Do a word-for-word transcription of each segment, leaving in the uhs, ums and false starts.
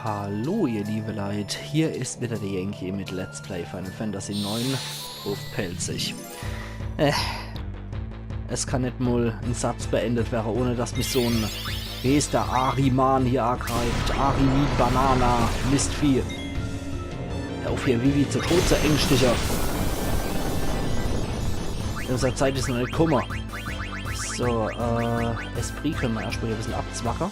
Hallo ihr liebe Leit, hier is wieder der Yankee mit Let's Play Final Fantasy neun uff Pälzisch. Äh, es kann net mol en Satz beendet werre, ohne dass mich so en, wie is der, Ahriman hier agreift. Ahriman Banana, Mistvieh. Hör uff hier Vivi zu Tod zu ängstiche. Unsere Zeit is noch net kumme. So, äh, Esprit könne mer erscht mol hier e bissel abzwacke.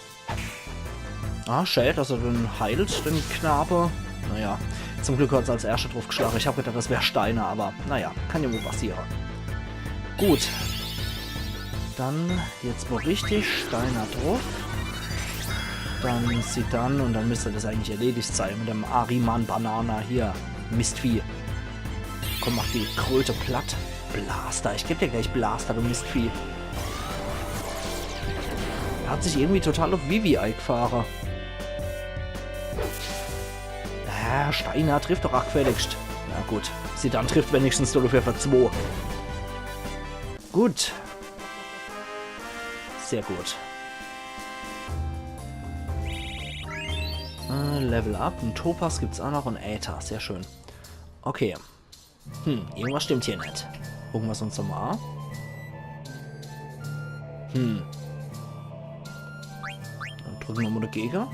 Ah, schä, dass er dann heilt, den Knabe. Naja, zum Glück hat's als erschter druffgeschlage. Ich hab gedacht, das wär Steiner, aber naja, kann ja wohl passiere. Gut. Dann jetzt mol richtig Steiner druff. Dann Zidane und dann müsst das eigentlich erledigt sei mit dem Ahriman Banana hier. Mistvieh. Komm, mach die Kröte platt. Blaster, ich geb dir gleich Blaster, du Mistvieh. Er hat sich irgendwie total uff Vivi eigfahre. Ah, Steiner, triff doch ach gefälligscht. Na gut, Zidane trifft wenigstens nur für zwo. Gut. Sehr gut. Äh, Level Up, en Topaz gibt's ach noch un Äther, sehr schön. Okay. Hm, irgendwas stimmt hier net. Gucke mer's uns nochmol a. Hm. Dann drücke mer mol dagege.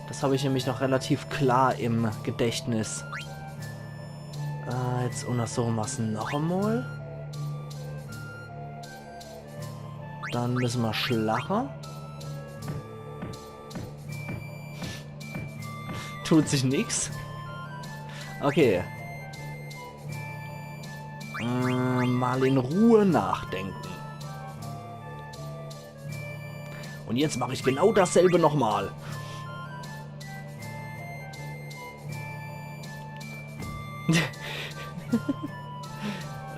Das hab ich nämlich noch relativ klar im Gedächtnis. Äh, jetzt untersuche mer's noch emol. Dann müsse mer schlache. Tut sich nix. Okay. Äh, mal in Ruhe nachdenken. Und jetzt mach ich genau dasselbe nochmal.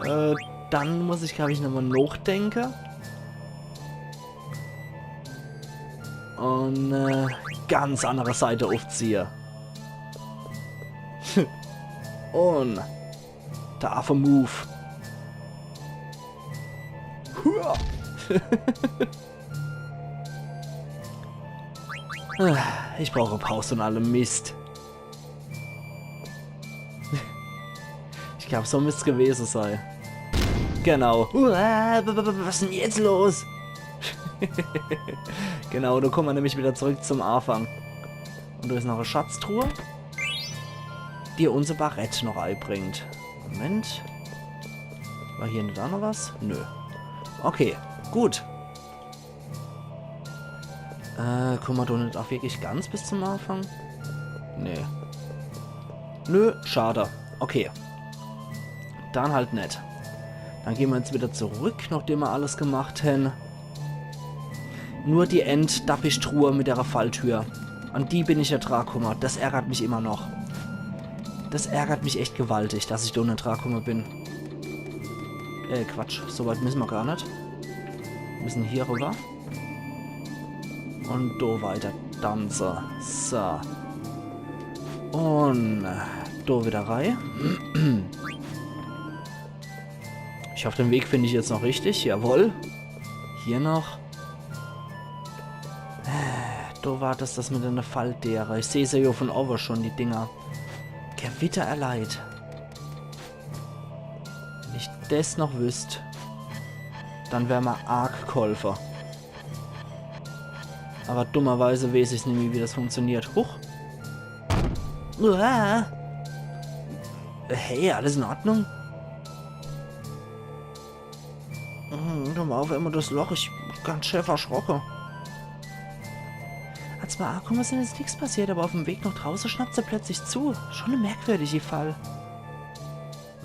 Äh, dann muss ich, glaub ich, nochmal nachdenken. Und, äh, ganz andere Seite aufziehe. Und der Affe Move. Hua. Ich brauche Pause und alle Mist. Ich glaub, so müsst's gewesen sein. Genau. Uah, w- w- w- was ist denn jetzt los? Genau, da kommen wir nämlich wieder zurück zum Anfang. Und da ist noch eine Schatztruhe, die uns ein Barett noch einbringt. Moment. War hier da noch was? Nö. Okay, gut. Äh, kommen wir da nicht auch wirklich ganz bis zum Anfang? Nee. Nö, schade. Okay. Dann halt net. Dann gehen wir jetzt wieder zurück, nachdem wir alles gemacht haben. Nur die Enddappisch-Truhe mit der Falltür. An die bin ich net drangekommen. Das ärgert mich immer noch. Das ärgert mich echt gewaltig, dass ich da net drangekommen bin. Äh, Quatsch. So weit müssen wir gar nicht. Wir müssen hier rüber. Und da weiter tanze. So. Und da wieder rein. Ich hoffe, den Weg finde ich jetzt noch richtig. Jawohl. Hier noch. Äh, da war das, das mit einer Falltüre. Ich sehe sie ja von oben schon, die Dinger. Gewitter erleid. Wenn ich das noch wüsst, dann wär mir arg geholfen. Aber dummerweise weiß ich nicht mehr, wie das funktioniert. Huch. Uah. Hey, alles in Ordnung? Hm, du mal auf immer das Loch. Ich bin ganz schön verschrocken. Als wir angekommen sind, ist nichts passiert, aber auf dem Weg nach draußen schnappt sie plötzlich zu. Schon ein merkwürdiger Fall.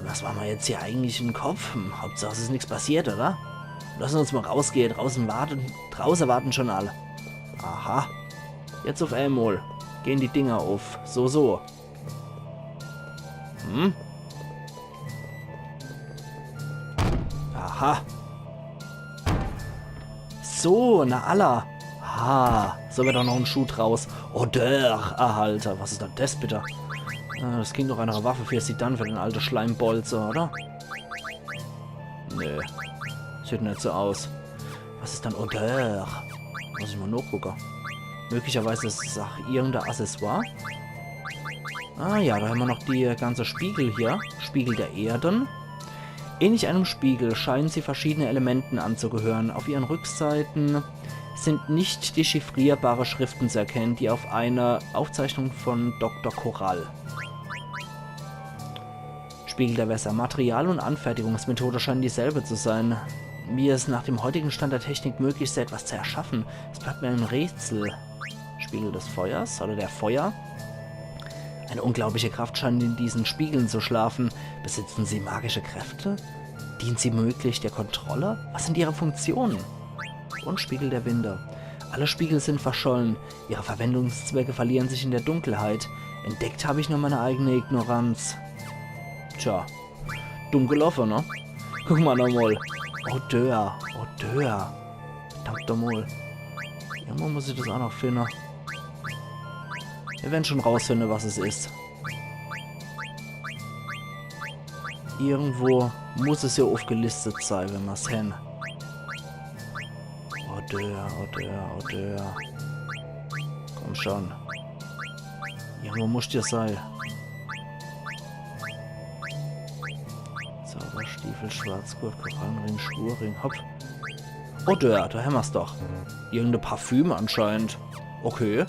Was machen wir jetzt hier eigentlich im Kopf? Hm, Hauptsache, es ist nichts passiert, oder? Lassen uns mal rausgehen. Draußen warten, draußen warten schon alle. Aha. Jetzt auf einmal gehen die Dinger auf. So, so. Hm? Aha. So, na alla. Ha, so wird auch noch ein Schuh draus. Odeur erhalte. Was ist denn das bitte? Äh, das klingt doch einer Waffe für Zidane, für den alten Schleimbolze, oder? Nö. Sieht nicht so aus. Was ist denn Odeur? Muss ich mal nachgucken. Möglicherweise is es auch irgendein Accessoire. Ah ja, da haben wir noch die ganze Spiegel hier. Spiegel der Erden. Ähnlich einem Spiegel scheinen sie verschiedene Elementen anzugehören. Auf ihren Rückseiten sind nicht dechiffrierbare Schriften zu erkennen, die auf eine Aufzeichnung von Doktor Corall. Spiegel der Wässer. Material und Anfertigungsmethode scheinen dieselbe zu sein. Wie es nach dem heutigen Stand der Technik möglich ist, so etwas zu erschaffen, es bleibt mir ein Rätsel. Spiegel des Feuers oder der Feuer. Eine unglaubliche Kraft scheint in diesen Spiegeln zu schlafen. Besitzen sie magische Kräfte? Dient sie möglich der Kontrolle? Was sind ihre Funktionen? Und Spiegel der Winde. Alle Spiegel sind verschollen. Ihre Verwendungszwecke verlieren sich in der Dunkelheit. Entdeckt habe ich nur meine eigene Ignoranz. Tja, dumm geloffe, ne? Guck mal nochmal. Odeur, Odeur. Verdammt nochmal. Irgendwo muss ich das auch noch finden. Wir werden schon rausfinden, was es ist. Irgendwo muss es ja aufgelistet sein, wenn mer's hen. Odeur, Odeur, Odeur. Komm schon. Irgendwo muss ja sein. Zauberstiefel, Schwarzgurt, Korallenring, Spurring, hopp. Odeur, da hämmer's doch. Irgendein Parfüm anscheinend. Okay.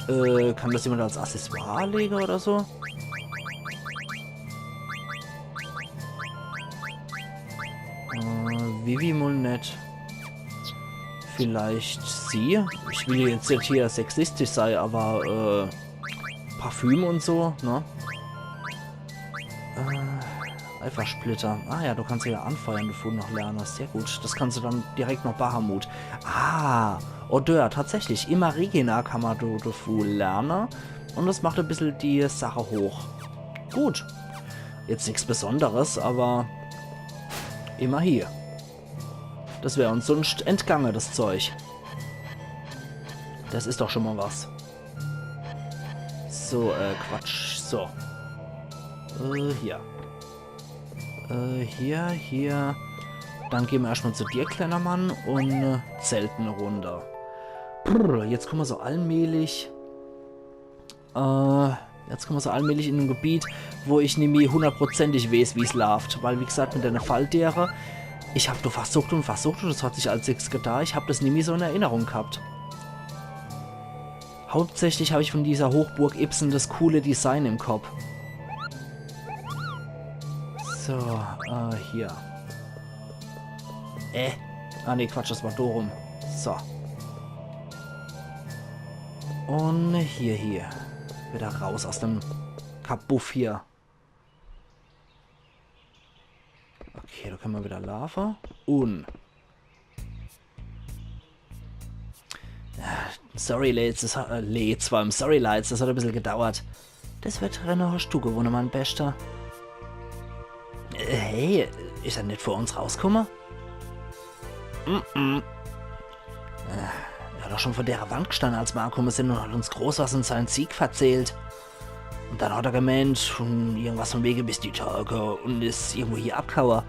Äh, kann das jemand als Accessoire legen oder so? Äh, Vivi mol net. Vielleicht sie? Ich will jetzt net hier sexistisch sein, aber, äh, Parfüm und so, ne? Äh, Eifersplitter. Ah ja, du kannst ja anfeuern, du noch lernen. Sehr gut. Das kannst du dann direkt noch Bahamut. Ah, Odeur, tatsächlich. Immer Regina kann man du, du lernen. Und das macht ein bisschen die Sache hoch. Gut. Jetzt nichts Besonderes, aber immerhin. Das wär uns sonst entgangen, das Zeug. Das ist doch schon mal was. So, äh, Quatsch. So. Äh, hier. Äh, hier, hier. Dann gehen wir erstmal zu dir, kleiner Mann, und, äh, zelten eine Runde. Brr, jetzt kommen wir so allmählich. Äh, jetzt kommen wir so allmählich in ein Gebiet, wo ich nimmi hundertprozentig weiß, wie's läuft. Weil, wie gesagt, mit einer Falldeere, ich hab do versucht und versucht und es hat sich als nichts getan. Ich hab das nimmi so in Erinnerung gehabt. Hauptsächlich habe ich von dieser Hochburg Ipsen das coole Design im Kopf. So, äh, hier. Äh. Ah, nee, Quatsch, das war do rum. So. Und hier, hier. Wieder raus aus dem Kabuff hier. Okay, da können wir wieder laufen. Und. Ja, sorry, Lights, das hat, äh, Lights, vor allem sorry, Lights, das hat ein bisschen gedauert. Das Wettrennen hast du gewonnen, mein Bester. Äh, hey, ist er nicht vor uns rausgekommen? Mm-mm. Äh, er hat doch schon vor der Wand gestanden, als wir angekommen sind und hat uns groß was von seinem Sieg verzählt. Und dann hat er gemeint, hm, irgendwas von wegen bis die Tage und ist irgendwo hier abgehauen.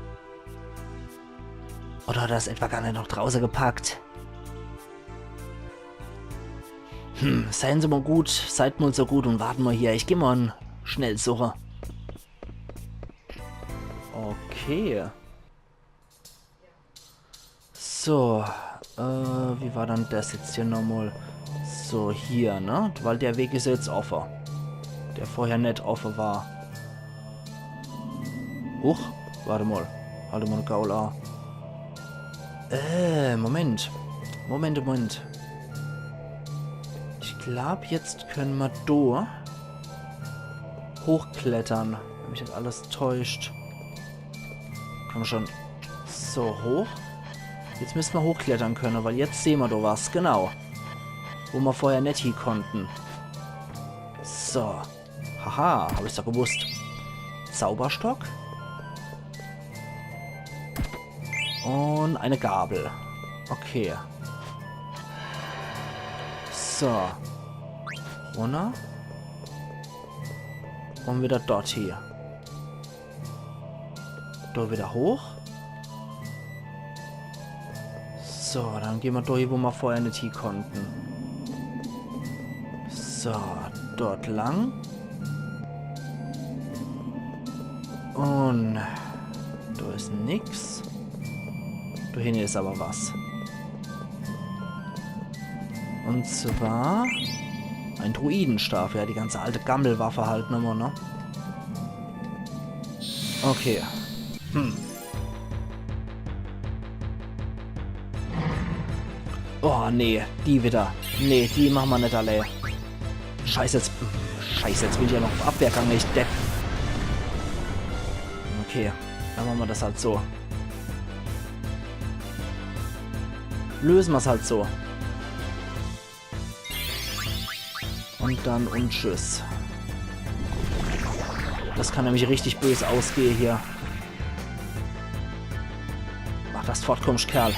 Oder hat er es etwa gar nicht noch draußen gepackt? Hm, seien Sie mal gut, seid mal so gut und warten mal hier. Ich geh mal schnell suchen. Okay. So, äh, wie war dann das jetzt hier nochmal? So, hier, ne? Weil der Weg ist jetzt offen. Der vorher nicht offen war. Huch, warte mal. Halt mal, Gaul a. Äh, Moment. Moment, Moment. Ich glaub, jetzt können wir do hochklettern, wenn mich nicht alles täuscht. Komm schon. So, hoch. Jetzt müssen wir hochklettern können, weil jetzt sehen wir do was. Genau. Wo wir vorher nicht hin konnten. So. Haha, hab ich's doch gewusst. Zauberstock. Und eine Gabel. Okay. So. Runter. Und wieder dort hier. Do wieder hoch. So, dann gehen wir durch, wo wir vorher nicht hin konnten. So, dort lang. Un do is nix. Do hinne is awwer was. Un zwar en Druidenstab. Ja, die ganze alte Gammelwaffe halt nochmol, ne? Okay. Hm. Oh, nee, die widder. Nee, die mache mer net alle. Scheiße, jetzt. Scheiße, jetzt bin ich jo noch uff Abwehr gange, ich Depp. Okay, dann mache mer des halt so. Löse mer's halt so. Un dann un tschüss. Des kann nämlich richtig bös ausgehe hier. Mach, dass d' fortkummsch, Kerl.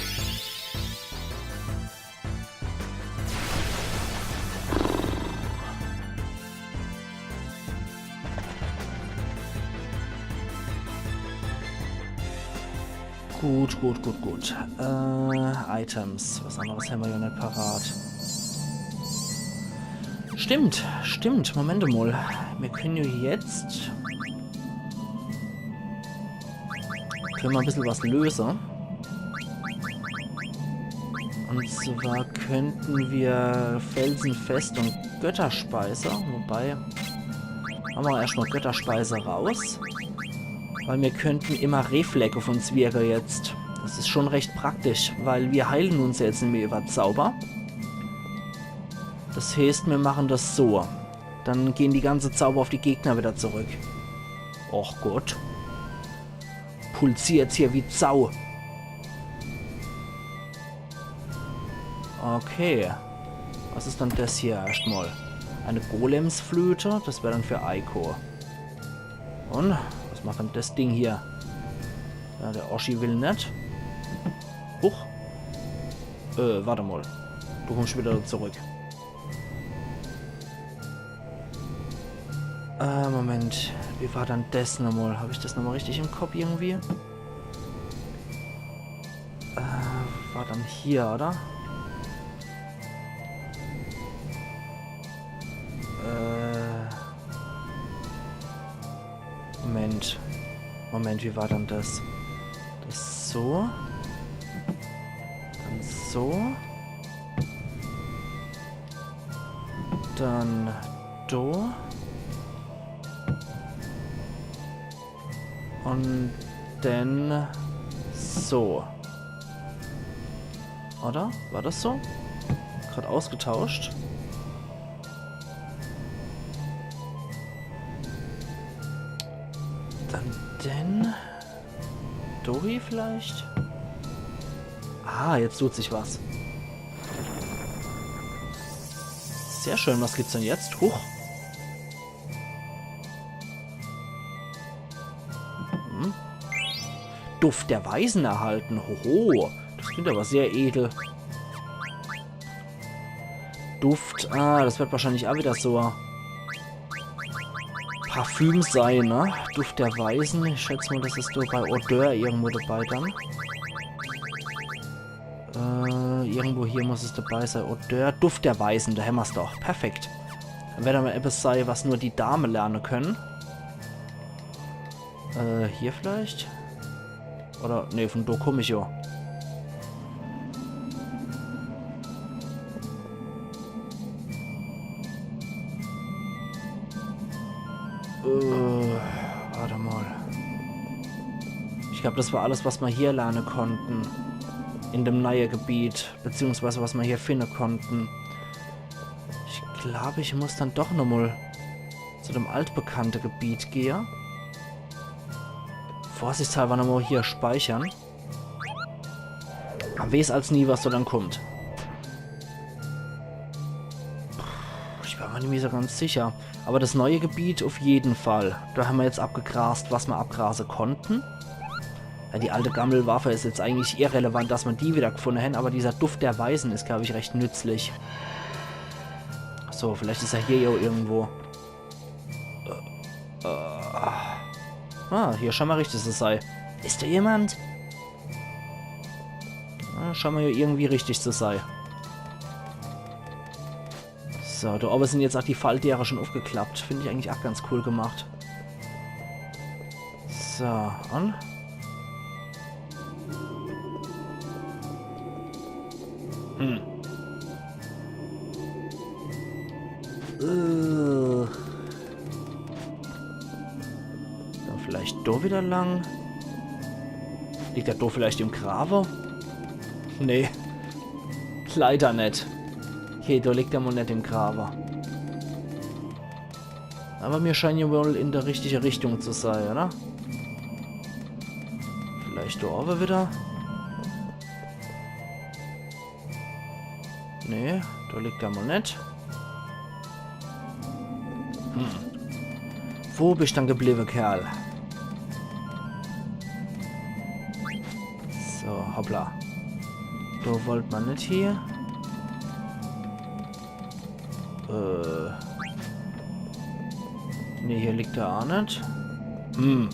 Gut, gut, gut, gut. Äh, Items. Was anneres hämmer jo net parat. Stimmt, stimmt. Moment mol. Mir kenne jo jetzt... Kenne mer e bissel was löse. Un zwar kennte mer Felsenfest un Götterspeise. Wobei, mache mer erscht mol Götterspeise raus. Weil mir kennte immer Reflex uff uns wirke jetzt. Des is schun recht praktisch, weil mir heile uns jo jetzt nimmi iwwer Zauber. Des heeßt, mir mache des so. Dann gehn die ganze Zauber uff die Gegner widder zurück. Och Gott. Pulsiert's hier wie Sau. Okay. Was is dann des hier erscht mol? E Golemsflöte? Des wär dann für Eiko. Un was macht dann des Ding hier? Ja, de Oschi will net. Huch. Äh, wart emol. Du kummsch widder zurück. Äh, Moment. Wie war dann des nochmol? Hab ich des nochmol richtig im Kopp irgendwie? Äh, war dann hier, oder? Äh. Moment. Moment, wie war dann des? Des so. Dann so. Dann do. Un dann so. Oder? War des so? Grad ausgetauscht. Dann, dann. Dori vielleicht? Ah, jetzt tut sich was. Sehr schön, was gibt's denn jetzt? Huch. Hm. Duft der Weisen erhalten. Hoho. Des klingt awwer sehr edel. Duft. Ah, des werd wahrscheinlich aa widder so e Parfüm sei, ne? Duft der Weisen. Ich schätz mol, des is do bei Odeur irgendwo debei dann. Äh, irgendwo hier muss es debei sei. Odeur, Duft der Weisen, do hämmer's doch. Perfekt. Dann werd awwer ebbes sei, was nur die Dame lerne kenne. Äh, hier vielleicht? Oder, nee, vun do kumm ich jo. Äh, wart emol. Ich glaab, des war alles, was mer hier lerne konnte. In dem neie Gebiet, beziehungsweise was mer hier finne konnte. Ich glaab, ich muss dann doch nochmol zu dem altbekannte Gebiet gehe. Vorsichtshalber nochmol hier speichere. Mer weeß als nie, was do dann kummt. Ich war mer nimmi so ganz sicher. Awwer des neie Gebiet uff jeden Fall. Do hämmer jetzt abgegrast, was mer abgrase konnte. Ja, die alte Gammelwaffe is jetzt eigentlich irrelevant, dass mer die widder gfunne hän, awwer dieser Duft der Weisen is, glaab ich, recht nützlich. So, vielleicht is er hier jo irgendwo. Äh, äh. Ah, hier scheint mer richtig zu sei. Is do jemand? Ah, scheint mer jo irgendwie richtig zu sei. So, do owwe sin jetzt ach die Falldeere schun uffgeklappt. Find ich eigentlich ach ganz cool gemacht. So, un? Hm. Äh. Dann vielleicht do wieder lang. Liegt er do vielleicht im Grawe? Nee. Leider net. Okay, do liegt er mol net im Grawe. Awwer mir scheinen jo wohl in de richtige Richtung zu sei, oder? Vielleicht do owwe wieder? Nee, do liegt er mol net. Hm. Wo bisch dann gebliwwe, Kerl? So, hoppla. Do wollt ma net hie. Äh. Nee, hier liegt er ach net. Hm.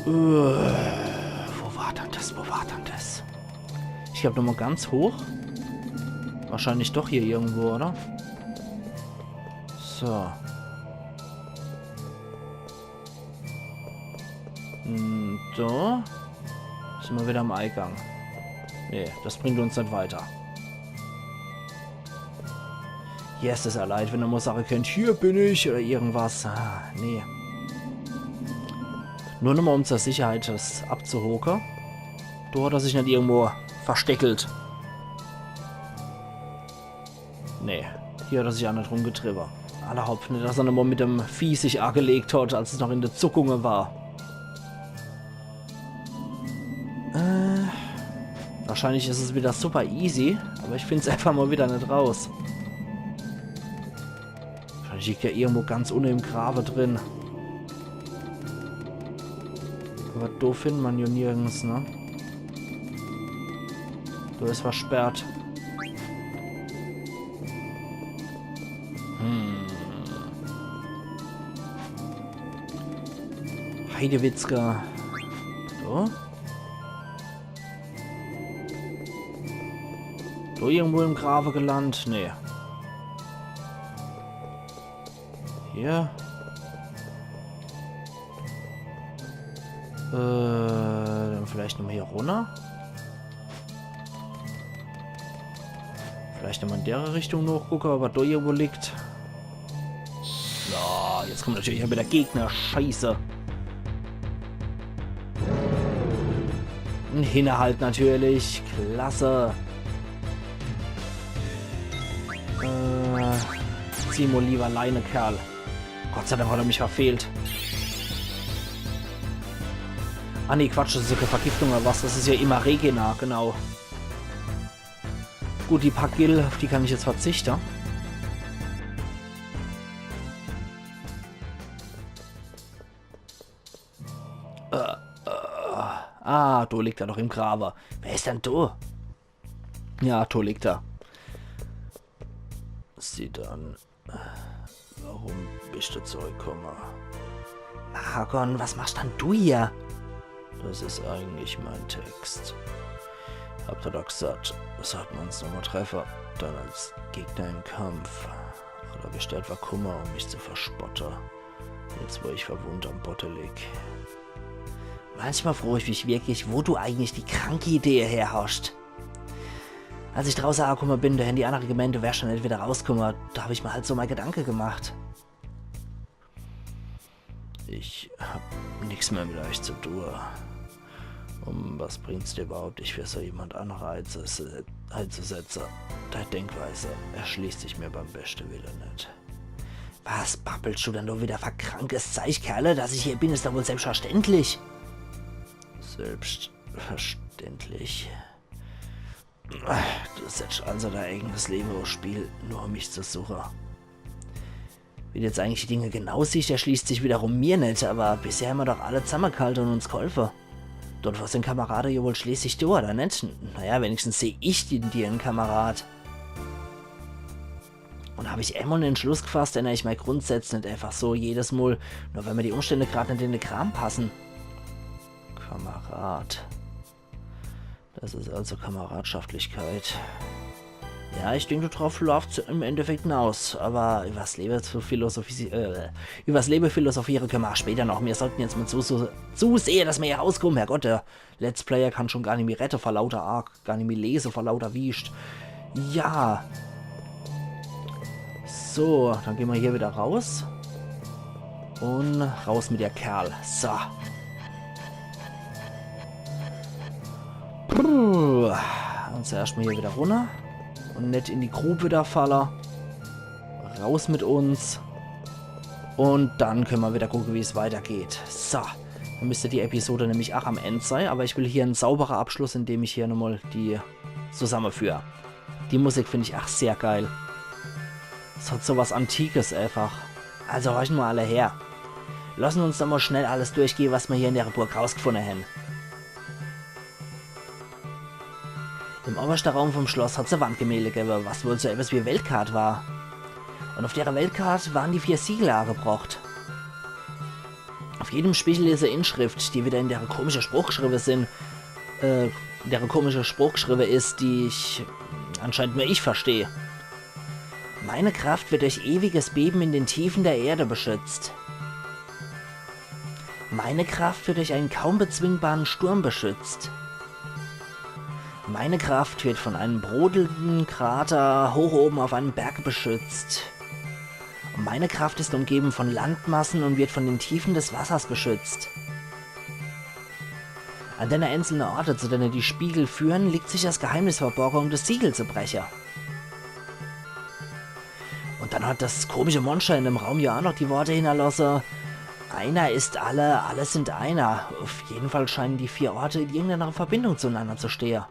Äh, wo war dann das? Wo war dann das? Ich glaab, nochmal ganz hoch. Wahrscheinlich doch hier irgendwo, oder? So. Hm, do. Sin ma wieder am Eigang. Nee, das bringt uns net weiter. Yes, is ja leid, wenn er mol sage kennt, hier bin ich oder irgendwas. Ah, nee. Nur nochmal um zur Sicherheit das abzuhoke. Do hat er sich net irgendwo versteckelt. Nee, hier hat er sich ach net rumgetriwwe. Alla hopp, net, dass er nochmal mit dem Vieh sich agelegt hat, als es noch in de Zuckunge war. Äh, wahrscheinlich is es wieder super easy, aber ich find's einfach mal wieder net raus. Wahrscheinlich liegt er irgendwo ganz unne im Grawe drin. Aber do findt ma jo nirgends, ne? Do is versperrt. Hm. Heidewitzka. So. Do irgendwo im Grawe gelandt? Nee. Hier. Äh, dann vielleicht nochmal hier runner. Vielleicht nochmal in dere Richtung nochgucke, ob er do irgendwo liegt. So, jetzt kommen natürlich wieder Gegner. Scheiße. Ein Hinterhalt natürlich. Klasse. Äh, zieh mal lieber Leine, Kerl. Gott sei Dank hat er mich verfehlt. Ah nee, Quatsch, das is ja keine Vergiftung oder was. Das is ja immer Regena, genau. Gut, die paar Gil, auf die kann ich jetzt verzichte. Äh, äh, ah, do liegt er doch im Grawe. Wer is denn do? Ja, do liegt er. Zidane, warum bist du zurückgekommen? Mahagon, was machst dann du hier? Das ist eigentlich mein Text. Hab dir doch gesagt, sollten wir uns nochmal treffen, dann als Gegner im Kampf. Oder bist du etwa gekommen, um mich zu verspotten? Jetzt, wo ich verwundet am Boden lieg. Manchmal frage ich mich wirklich, wo du eigentlich die kranke Idee her hast. Als ich draußen angekommen bin, da haben die anderen gemeint, du wärst schon nicht wieder rausgekommen. Da hab ich mir halt so meine Gedanken gemacht. Ich hab nix mehr mit euch zu tun. Und was bringt's dir überhaupt, dich für so jemand anderen einzuse-, einzusetzen? Deine Denkweise erschließt sich mir beim besten Willen nicht. Was babbelst du denn da wieder für krankes Zeug, Kerle? Dass ich hier bin, ist doch wohl selbstverständlich. Selbstverständlich. Du setzt also dein eigenes Leben aufs Spiel, nur um mich zu suchen. Wie du jetzt eigentlich die Dinge genau siehst, erschließt sich wiederum mir nicht, aber bisher haben wir doch alle zusammengehalten und uns geholfen. Dort, wo es den Kameraden ja wohl schließlich da, oder nicht? Naja, wenigstens sehe ich in dir einen Kamerad. Und hab ich einmal einen Entschluss gefasst, ändere ich meine Grundsätze nicht einfach so jedes Mal, nur weil mir die Umstände gerade nicht in den Kram passen. Kamerad. Es is also Kameradschaftlichkeit. Ja, ich denk, do drauf läuft's im Endeffekt hinaus. Aber übers Lebe zu philosophi-, äh, übers Lebe philosophiere könne mer ach später noch. Mir sollten jetzt mal zu, zu, zusehe, dass mer hier rauskommen. Herrgott, der Let's Player kann schon gar nimmi rede vor lauter Arg, gar nimmi lese vor lauter Wiescht. Ja. So, dann gehn mer hier wieder raus. Und raus mit der Kerl. So. Puh. Und zuerscht mal hier wieder runner. Und net in die Grub wieder falle. Raus mit uns. Und dann könne mer wieder gucke, wie's weitergeht. So. Dann müsst die Episode nämlich ach am End sei. Aber ich will hier en sauberer Abschluss, indem ich hier nochmal die zusammeführ. Die Musik find ich ach sehr geil. Es hat so was Antikes einfach. Also horchen mal alle her. Lassen uns doch mal schnell alles durchgehe, was mer hier in der Burg rausgefunne hen. Im oberschte Raum vom Schloss hat's e Wandgemälde gewwe, was wohl so etwas wie e Weltkart war. Und auf dere Weltkart waren die vier Siegel agebrocht. Auf jedem Spiegel is e Inschrift, die wieder in dere komische Spruch geschriwwe sin, äh, dere komische Spruch geschriwwe is, die ich anscheinend nur ich versteh. Meine Kraft wird durch ewiges Beben in den Tiefen der Erde beschützt. Meine Kraft wird durch einen kaum bezwingbaren Sturm beschützt. Meine Kraft wird von einem brodelnden Krater hoch oben auf einem Berg beschützt. Meine Kraft ist umgeben von Landmassen und wird von den Tiefen des Wassers beschützt. An denne einzelne Orte, zu denne die Spiegel führen, liegt sicher das Geheimnis verborgen, um das Siegel zu brechen. Und dann hat das komische Monster in dem Raum ja auch noch die Worte hinterlassen: Einer ist alle, alle sind einer. Auf jeden Fall scheinen die vier Orte in irgendeiner Verbindung zueinander zu stehen.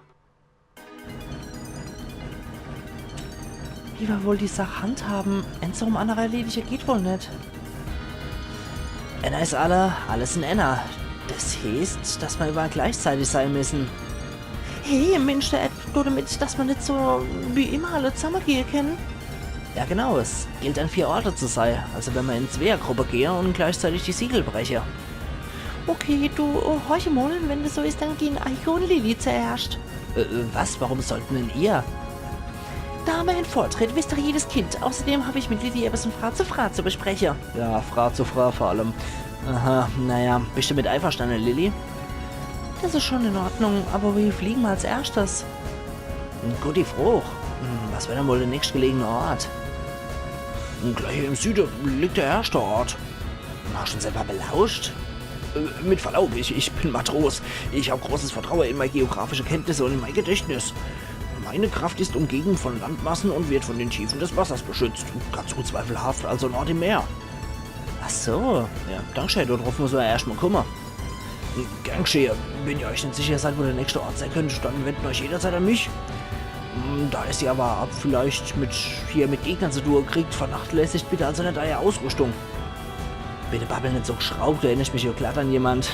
Wie mer wohl die Sach handhaben? Eens erm annere erledige geht wohl net. Enner is alle, alle sin enner. Das heeßt, dass mer überall gleichzeitig sein müssen. Hey, Mensch, der Ed, damit, dass mer net so wie immer alle zusammengehe können. Ja, genau, es gilt an vier Orte zu sein. Also wenn mer in Zweiergruppe gehe und gleichzeitig die Siegel breche. Okay, du, horch mal, wenn das so is, dann gehen Eiko und Lilly zuerscht. Äh, was? Warum sollten denn ihr? Da haben wir einen Vortritt, wie es doch jedes Kind. Außerdem habe ich mit Lilly etwas von Frau zu Frau zu besprechen. Ja, Frau zu Frau vor allem. Aha, naja, bist du mit einverstanden, Lilly? Das ist schon in Ordnung, aber wie fliegen wir als erstes? Gute Frage. Hm, was wäre denn wohl der nächstgelegene Ort? Gleich im Süden liegt der erste Ort. Hast du uns etwa belauscht? Äh, mit Verlaub, ich, ich bin Matros. Ich habe großes Vertrauen in meine geografische Kenntnisse und in mein Gedächtnis. Meine Kraft ist umgeben von Landmassen und wird von den Tiefen des Wassers beschützt. Ganz unzweifelhaft, also ein Ort im Meer. Ach so, ja, dankeschön, darauf muss man ja erstmal kommen. Gern geschehen. Wenn ihr euch nicht sicher seid, wo der nächste Ort sein könnte, dann wendet euch jederzeit an mich. Hm, da ihr es aber ab vielleicht mit, hier mit Gegnern zu tun kriegt, vernachlässigt bitte also nicht eure Ausrüstung. Bitte babbel nicht so geschraubt, du erinnerst mich ja glatt an jemand.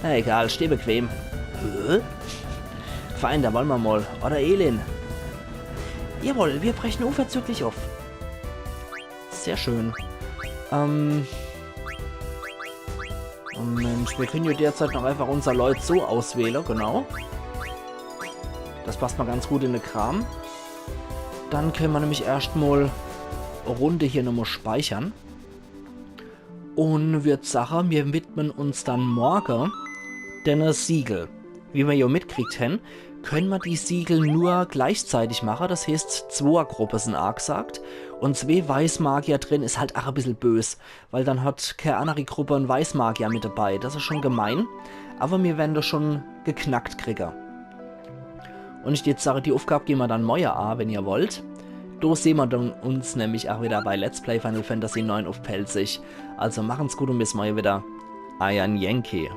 Na egal, steh bequem. Hä? Fein, da wollen wir mal. Oder Elin? Jawohl, wir brechen unverzüglich auf. Sehr schön. Ähm. Oh Mensch, wir können ja derzeit noch einfach unser Leut so auswählen, genau. Das passt mal ganz gut in den Kram. Dann können wir nämlich erstmal eine Runde hier nochmal speichern. Und würd sagen, wir widmen uns dann morgen den Siegel. Wie wir ja mitkriegt haben, können wir die Siegel nur gleichzeitig machen. Das heißt, zwei Gruppen sind angesagt. Und zwei Weißmagier drin ist halt auch ein bisschen bös, weil dann hat keine andere Gruppe einen Weißmagier mit dabei. Das ist schon gemein. Aber wir werden das schon geknackt kriegen. Und ich jetzt sage, die Aufgabe gehen wir dann morgen an, wenn ihr wollt. Da sehen wir dann uns nämlich auch wieder bei Let's Play Final Fantasy neun auf Pälzisch. Also machen's gut und bis morgen wieder. Euer Yankee.